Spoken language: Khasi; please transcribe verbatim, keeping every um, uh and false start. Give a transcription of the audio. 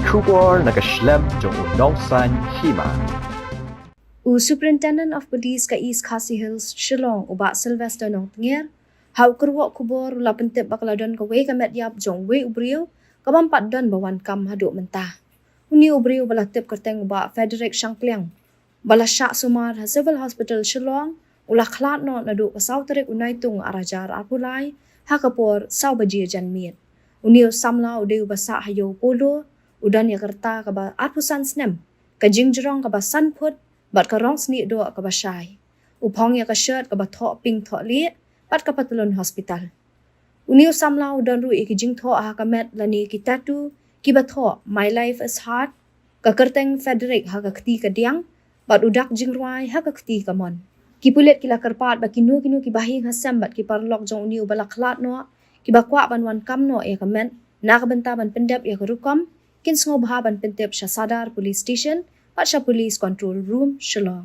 Khubor na ka shlem jong u nongsan hima. U Superintendent of Police ka East Khasi Hills, Shillong, u Bah Sylvester Nongtnger, ha u kyrwoh khubor u la pyntip ba ka la don kawei ka met ïap jong uwei u briew, ka bym pat don ba wan kam haduh mynta. Une u briew ba la tip kyrteng u Bah Frederick Shangpliang, ba la shah sumar ha Civil Hospital Shillong, u la khlad noh naduh ka saw tarik u Naitung ar hajar arphew lai, ha ka por saw baje janmiet. Une u samla u dei uba sah ha ïew Polo, u don ïa ka rta kaba arphew san snem, ka jingjrong kaba san phut, bad ka rong snieh doh kaba shai. U phong ïa ka shirt kaba thoh pink thoh lieh, bad ka patlun hospital. Une u samla u don ruh ïa ki jingthoh ha ka met lane ki tattoo, kiba thoh, "My life is hard", ka kyrteng Frederick ha ka kti ka diang, bad u dak jingrwai ha ka kti ka mon. Ki pulit ki la kyrpad ba kino kino ki bahaïing hasem bad ki paralok jong une uba la khlad noh, kiba kwah ban wan kam noh ïa ka met, na ka bynta ban pyndep ïa ka rukom, kin sngewbha ban pyntip sha Sadar Police Station, bad sha Police Control Room, Shillong.